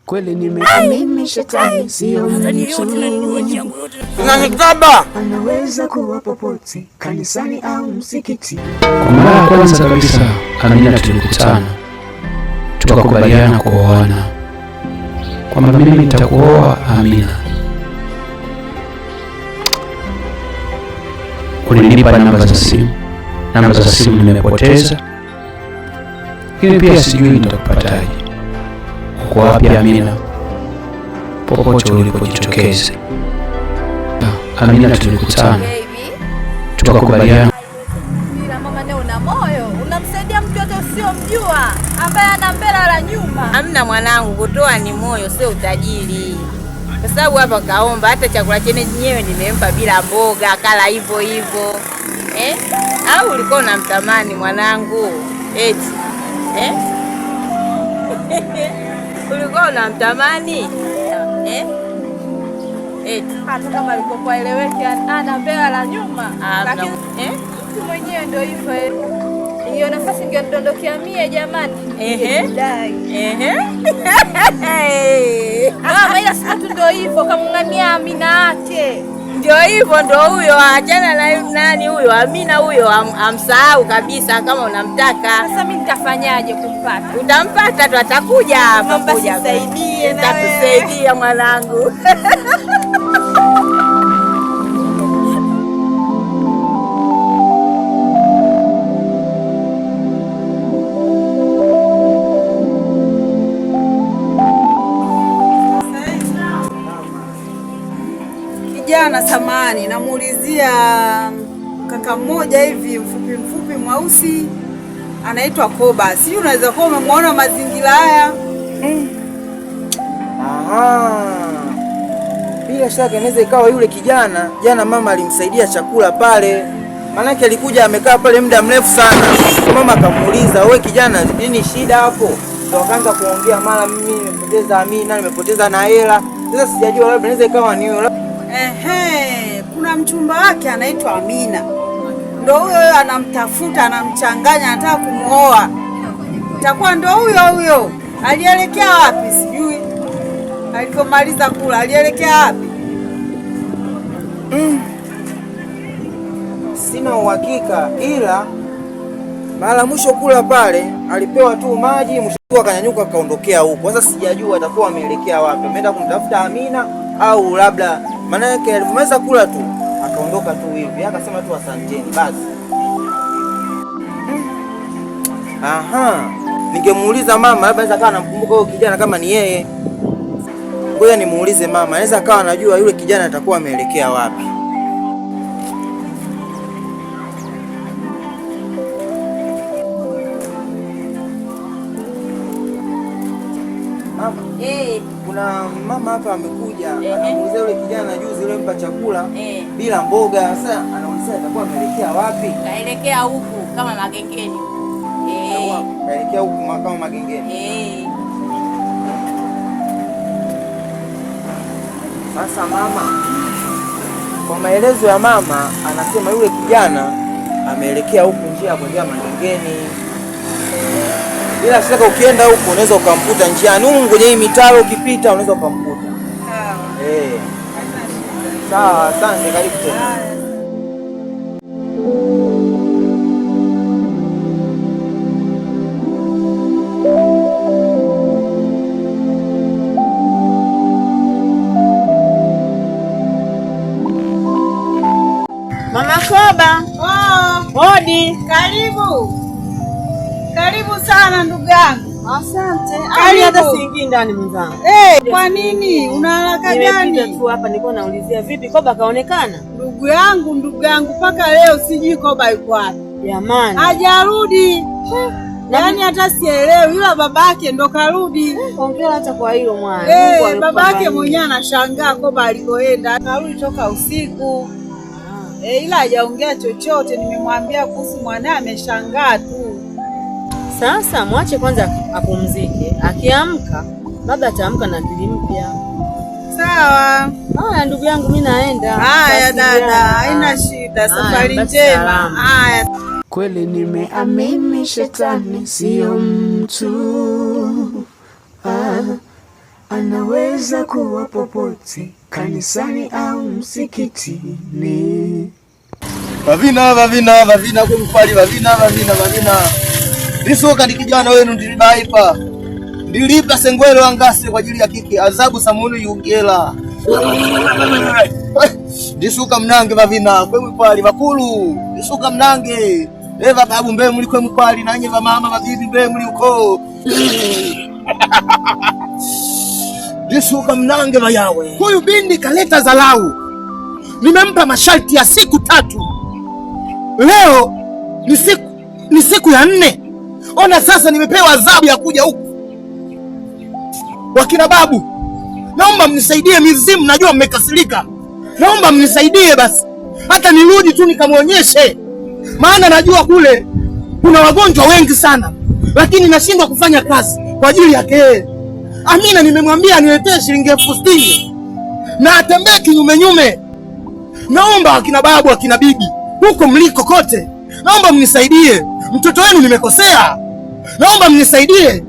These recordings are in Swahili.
Kweli nimeamini shetani sio mtu, Unanikaba. Anaweza kuwa popote, kanisani au msikiti. Kwa mara ya kwanza kabisa Amina tulikutana, tukakubaliana kuoana, kwamba mimi nitakuoa Amina. Ulinipa namba za simu, namba za simu nimepoteza, lakini pia sijui nitakupataje. Uko wapi Amina? Popote ulipojitokeze. Amina tulikutana, tukakubaliana Ila mama naye una moyo, unamsaidia mtu yote usiomjua ambaye ana mbele wala nyuma. Amna mwanangu, kutoa ni moyo, sio utajiri. Kwa sababu hapa kaomba hata chakula chenyewe nimempa bila mboga, kala hivyo hivyo eh? Au ulikuwa unamtamani mwanangu eti eh? Ulikuwa unamtamani eh? Eti Hata kama alikuwa eleweke, ana mbele wala nyuma, Amna. Lakini eh? mtu mwenyewe ndio hivyo. Hiyo nafasi ingedondokea mie jamani. Ehe. Dai. Ehe. Mama, ila siku tu ndio hivyo, kamng'ania Amina yake. Ndio hivyo, ndio huyo, achana na nani huyo Amina huyo, amsahau kabisa kama unamtaka. Sasa mimi nitafanyaje kumpata? Utampata tu, atakuja hapa Naomba kuja. sisaidie na wewe. Nitakusaidia mwanangu. Kijana samani, namuulizia kaka mmoja hivi mfupi mfupi mweusi anaitwa Koba. Sijui unaweza kuwa umemwona mazingira haya. Aha. Bila shaka inaweza ikawa yule kijana jana mama alimsaidia chakula pale, maanake alikuja amekaa pale muda mrefu sana. Mama akamuuliza, wewe kijana, nini shida hapo? Ndo akaanza kuongea, mara mimi nimepoteza Amina, nimepoteza na hela. Sasa sijajua, labda inaweza ikawa ni huyo. Ehe, kuna mchumba wake anaitwa Amina, ndo huyo huyo anamtafuta, anamchanganya, anataka kumuoa. Itakuwa ndo huyo huyo. Alielekea wapi sijui. Alipomaliza kula alielekea wapi? Sina uhakika, ila mara mwisho kula pale alipewa tu maji, mwisho akanyanyuka akaondokea huko. Sasa sijajua atakuwa ameelekea wapi, ameenda kumtafuta Amina au labda, maana yake alivyomaliza kula tu akaondoka tu hivi, akasema tu asanteni basi. Aha, ningemuuliza mama, labda anaweza akawa anamkumbuka huyo kijana kama ni yeye. Ngoja nimuulize mama, anaweza akawa anajua yule kijana atakuwa ameelekea wapi. Mama, Eh, kuna mama hapa amekuja Ehe. anamuulizia yule kijana juzi yule mpa chakula eh. bila mboga. Sasa anaulizia atakuwa ameelekea wapi? Kaelekea huku kama magengeni. Eh. Kaelekea huku kama magengeni. Eh. Sasa mama, kwa maelezo ya mama, anasema yule kijana ameelekea huku njia ya kuendea magengeni. Bila shaka ukienda huku unaweza ukamkuta njiani, humu kwenye hii mitaro ukipita unaweza ukamkuta. Sawa. Eh. Sawa, asante, karibu tena. Mama Koba, Oh, hodi. karibu. Karibu sana ndugu yangu. Asante. Karibu. Hata siingii ndani mwenzangu. Eh, kwa nini? Una haraka Nimepita gani? tu hapa nilikuwa naulizia vipi Koba kaonekana? Ndugu yangu, ndugu yangu, mpaka leo sijui Koba yuko wapi. Jamani. Hajarudi. Yaani hata sielewi, ila babake ndo karudi. Hongera hata kwa hilo mwana. Mungu Eh, babake alikubariki. mwenyewe anashangaa Koba alikoenda. Karudi toka usiku. Eh, ila hajaongea chochote. Nimemwambia kuhusu mwanae ameshangaa tu. Sasa mwache kwanza apumzike. Akiamka labda ataamka na akili mpya. Sawa. Haya ndugu yangu, mimi naenda. Haya dada, Tutawasiliana. haina shida. Safari basi njema. salama. Haya. Kweli nimeamini shetani sio mtu, ah, Anaweza kuwa popote, kanisani au msikitini. Vavina vavina vavina kwemupali vavina vavina vavina ndisoka ndi kijana wenu ndilibaipa ndilipa sengwele wangase kwa ajili ya kiki adhabu samunu yugela ndisuka mnange vavina kwemupali vakulu ndisuka mnange eva babu mbe muli kwemupali nanye vamama vabibi mbe muli uko ndisuka mnange vayawe. Huyu bindi kaleta zalau, nimempa masharti ya siku 3. Leo ni siku ya 4. Ona sasa nimepewa adhabu ya kuja huku. Wakina babu, naomba mnisaidie, mizimu najua mmekasirika. Naomba mnisaidie basi, hata nirudi tu nikamuonyeshe, maana najua kule kuna wagonjwa wengi sana, lakini nashindwa kufanya kazi kwa ajili yake yeye. Amina nimemwambia aniletee shilingi 60,000 na atembee kinyume nyume. Naomba akina babu, akina bibi, huko mliko kote, naomba mnisaidie. Mtoto wenu nimekosea, naomba mnisaidie.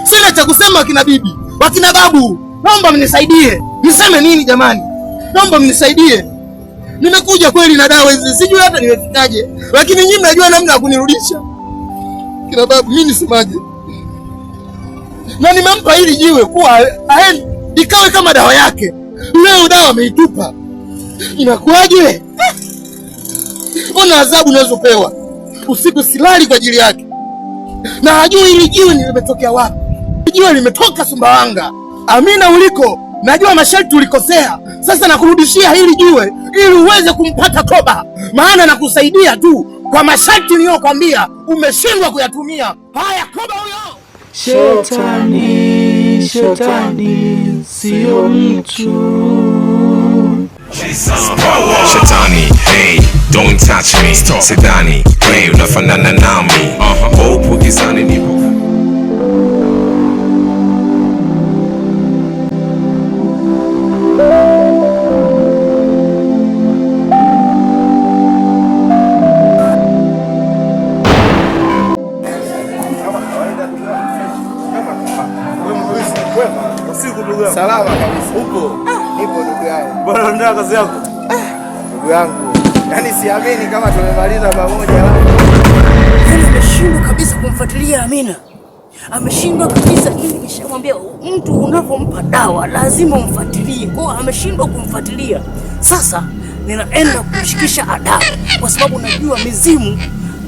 Sina cha kusema akina bibi, akina babu, naomba mnisaidie. Niseme nini jamani? Naomba mnisaidie. Nimekuja kweli na dawa hizi, sijui hata nimefikaje, lakini nyinyi mnajua namna ya kunirudisha. Kina babu, mimi nisemaje? Na nimempa hili jiwe kuwa aende ikawe kama dawa yake. Leo dawa ameitupa, inakuwaje? Ona adhabu nazopewa usiku, silali kwa ajili yake, na hajui hili jiwe limetokea wapi. Jiwe limetoka Sumbawanga. Amina uliko, najua masharti ulikosea. Sasa nakurudishia hili jiwe ili uweze kumpata Koba, maana nakusaidia tu kwa masharti niliyokuambia, umeshindwa kuyatumia. Haya, Koba huyo. Shetani, shetani, sio mtu. Shetani, hey, don't touch me. Sidhani, hey, unafanana nami. Upo gizani nipo. Salama kabisa. Upo? Nipo ndugu yangu. Bwana, unaendelea kazi yako? Ndugu yangu, yaani siamini kama tumemaliza pamoja. Yaani ameshindwa kabisa kumfuatilia Amina. Ameshindwa kabisa. Mimi nimeshamwambia mtu unapompa dawa lazima umfuatilie. Kwa hiyo ameshindwa kumfuatilia. Sasa ninaenda kumshikisha adabu kwa sababu najua mizimu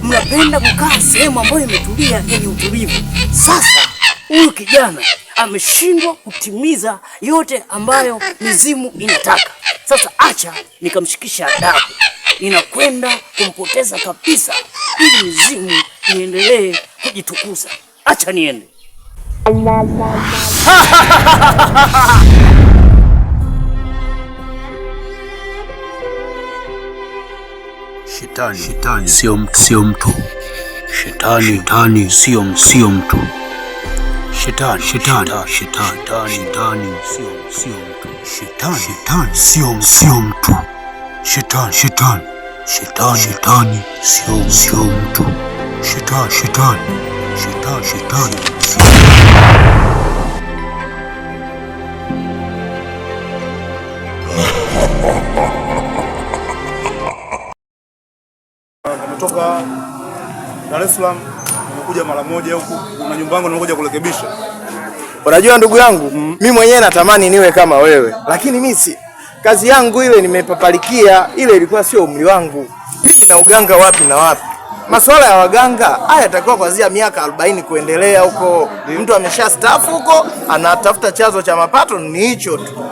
mnapenda kukaa sehemu ambayo imetulia yenye utulivu. Sasa huyu kijana ameshindwa kutimiza yote ambayo mizimu inataka. Sasa acha nikamshikisha adabu, ninakwenda kumpoteza kabisa ili mizimu iendelee kujitukuza. Acha niende. Shetani, shetani sio mtu, sio mtu. Shetani, shetani sio mtu. Shetani, shetani, shetani, shetani sio mtu. Shetani, shetani sio mtu. Shetani, shetani, shetani, shetani sio mtu. Shetani, shetani, shetani, shetani. Nimetoka Dar es Salaam, nimekuja mara moja huku, kuna nyumba yangu nimekuja kurekebisha. Unajua ndugu yangu, mimi mwenyewe natamani niwe kama wewe, lakini mimi si kazi yangu ile nimepapalikia, ile ilikuwa sio umri wangu. Mimi na uganga wapi na wapi? Masuala ya waganga haya yatakuwa kuanzia miaka 40 kuendelea huko. Mtu ameshastaafu huko, anatafuta chanzo cha mapato ni hicho tu.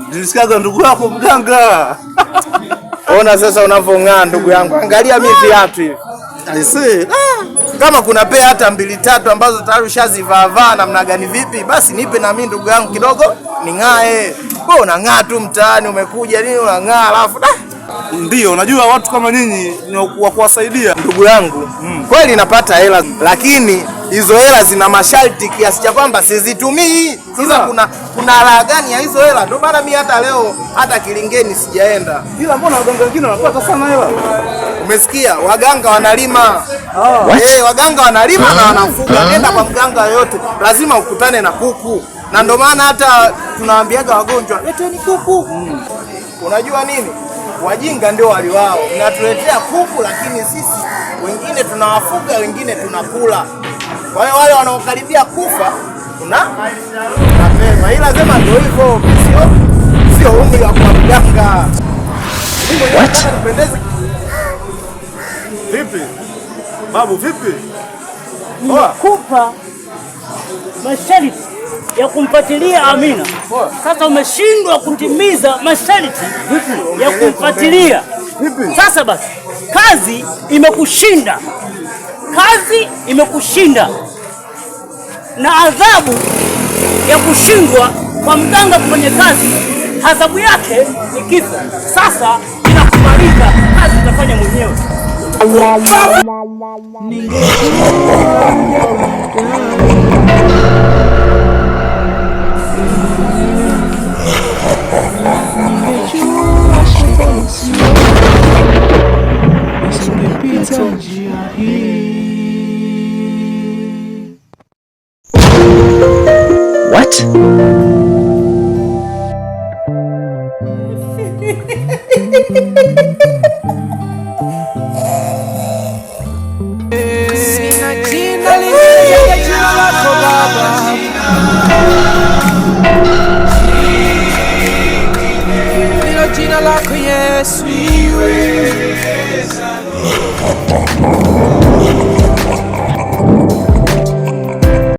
Nilisikiaga ndugu yako mganga. Ona sasa unavong'aa ndugu yangu. Angalia mimi viatu hivi. I see. Kama kuna pea hata 2 3 ambazo tayari ushazivaavaa namna gani vipi, basi nipe na mimi ndugu yangu kidogo ning'ae. Wewe unang'aa tu mtaani, umekuja nini unang'aa alafu da. Ndio, unajua watu kama nyinyi ni wa kuwasaidia. Ndugu yangu, kweli napata hela, lakini hizo hela zina masharti kiasi cha kwamba sizitumii. Sasa kuna raha gani ya hizo hela? Ndio maana mimi hata leo hata kilingeni sijaenda. Ila mbona waganga wengine wanapata sana hela? Umesikia? Waganga wanalima. Waganga wanalima na wanafuga. Nenda kwa mganga yoyote, lazima ukutane na kuku. Na ndio maana hata tunawaambiaga wagonjwa, leteni kuku. Unajua nini? Wajinga ndio waliwao. Mnatuletea kuku, lakini sisi wengine tunawafuga, wengine tunakula. Kwa hiyo wale wanaokaribia kufa tunapema, ila sema ndio hivyo, sio umri wa kuwa mganga. What? Vipi babu, vipi? Nimekupa masharti ya kumfuatilia Amina. Sasa umeshindwa kutimiza masharti ya kumfuatilia. Sasa basi, kazi imekushinda, kazi imekushinda, na adhabu ya kushindwa kwa mganga kufanya kazi, adhabu yake ni kifo. Sasa inakubalika, kazi utafanya mwenyewe. Nisingepita njia hii. What? Sina jina lingine zaidi ya jina lako Baba. Ndilo jina lako Yesu.